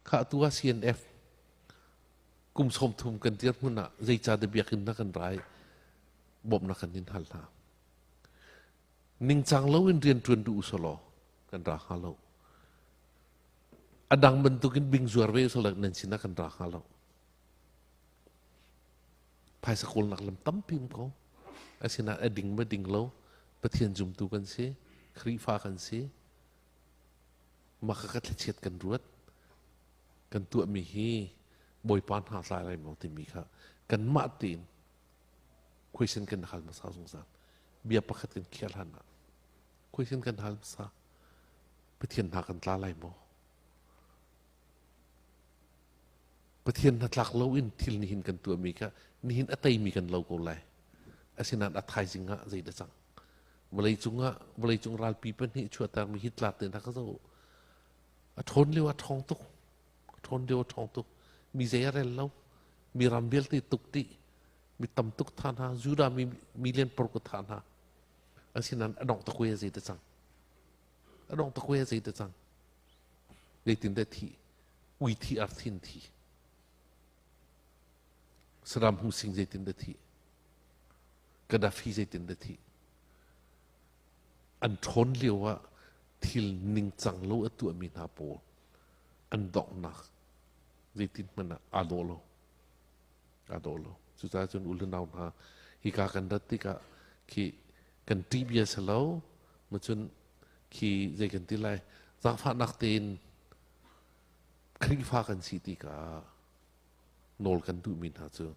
Kha atu ah CNF kum 30 kan dirhmun ah zeicahdah biakinn na kan rai bawmhnak kan in hal hna. Ningcang loin rian ṭuan duh usalaw kan ra hnga lo. A dang bantukin bing zuar ve usalaw nan sinah kan ra hnga lo. Phaisa kawlnak lam tampi um ko. Asinain a ding ma ding lo Pathian zumtu kan si, Khrihfa kan si. Mah ka thlachiat kan ruat. Kan tuahmi hi Bawipa hna tlai lai maw timi kha kanmah tein question kan hal hmasa zungzal. Bia pakhat kan khiah hlan ah question kan hal hmasa. Pathian hna kan tla lai maw? Pathian hnatlak loin thil nihin kan tuahmi kha nihin a teimi kan lo ko lai. Asinain a thaizing ah zei dah cang? Vawlei cungah vawleicung ralpi pahnih chuahtermi Hitler te hna kha zoh a ṭhawn lio a ṭhawng tuk. A ṭhawn lio a ṭhawng tuk. Mi zei a rel lo. Mi ram vialte tuk dih. Mi tam tuk tha hna. Judah mi million paruk a thah hna. Asinain a dongh takwe a zei dah cang? A dongh takwe a zei dah cang? Zeitindah thih? Ui thi ar thin thi. Saddam Hussein zeitin dah thi? Gaddafi zeitin dah thi? An ṭhawn lio ah thil ningcang lo a tuahmi hna pawl an donghnak zeitin hmanh ah aa dawh lo. Aa dawh lo. Cucaah cun u le nau hna hika kan rat tikah khi kan ṭih bia si lo, ma cun khi zei kan ti lai zaangfahnak tein Khrihfa kan si tikah nawl kan duhmi hna cu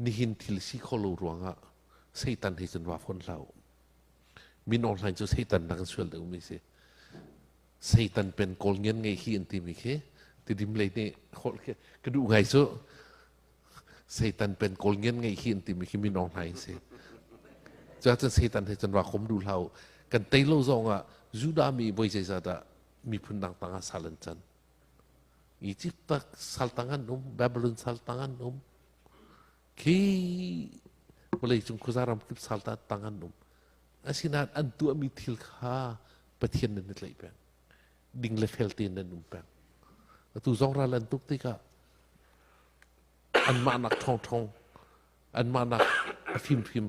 nihin thil si kho lo ruangah Satan he cun va fon hlah u. Min online cu Satan nak in sual deuhmi si. Satan pen kawl ngian ngei hi an timi khi tidim lei nih holh khi ka duh ngai cu Satan pen kawl ngian ngei hi an timi khi min online si. Cuahcun Satan he cun va kom duh hlah u. Kan tei lo zong ah Judah mi voi zeizat dah miphun dang tangah sal an can. Egypt tak sal tang an um, Babylon sal tang an um. Khi vawlei cung khuaza ram kip sal ta tang an um. Asinain an tuahmi thil kha Pathian nan i tlaih peng. Ding le fel tein nan um peng. Atu zong ral an tuk tikah anmah nak ṭhawngṭhawng, anmah nak a fimfim,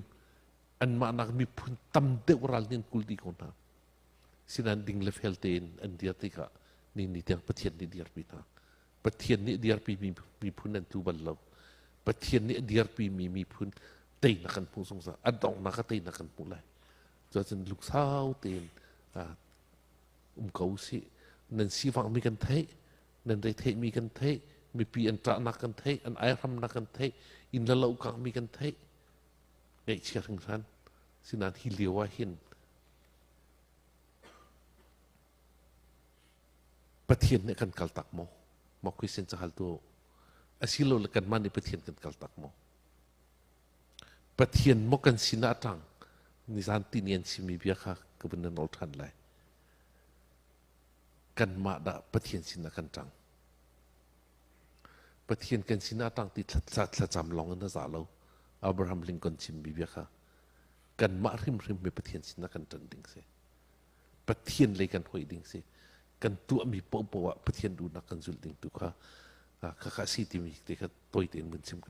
anmah nak miphun tam deuh ral nih an kul dih ko hna. Sinain ding le fel tein an dir tikah ni ni tiang Pathian nih dirpi hna. Pathian nih dirpi mi miphun an tu bal lo. Pathian nih a dirpi mi miphun teinak kan hmuh zungzal. A donghnak ah teinak kan hmuh lai. Cuacun lungsau tein um ko usih. Nan sifakmi kan theih, nan retheihmi kan theih, mipi an ṭahnak kan theih, an aihramnak kan theih, inn le lo kangmi kan theih. Ngaihchia hringhran. Sinain hi lio ah hin Pathian nih kan kaltak maw? Maw Christian cahaltu asilole kanmah nih Pathian kan kaltak maw? Pathian maw kan sinah a ṭang? Nizan tini an chimmi bia kha ka vun na nawl ṭhan lai. Kanmah dah Pathian sinah kan ṭang? Pathian kan sinah a ṭang ti thlacam lawng in a za lo. Abraham Lincoln chimmi bia kha kanmah hrimhrim hi Pathian sinah kan ṭan ding si. Pathian lei kan hoih ding si. Kan tuahmi paohpaoh ah Pathian duhnak kan zulh ding tu kha khakha si timi te kha tawi tein vun chim.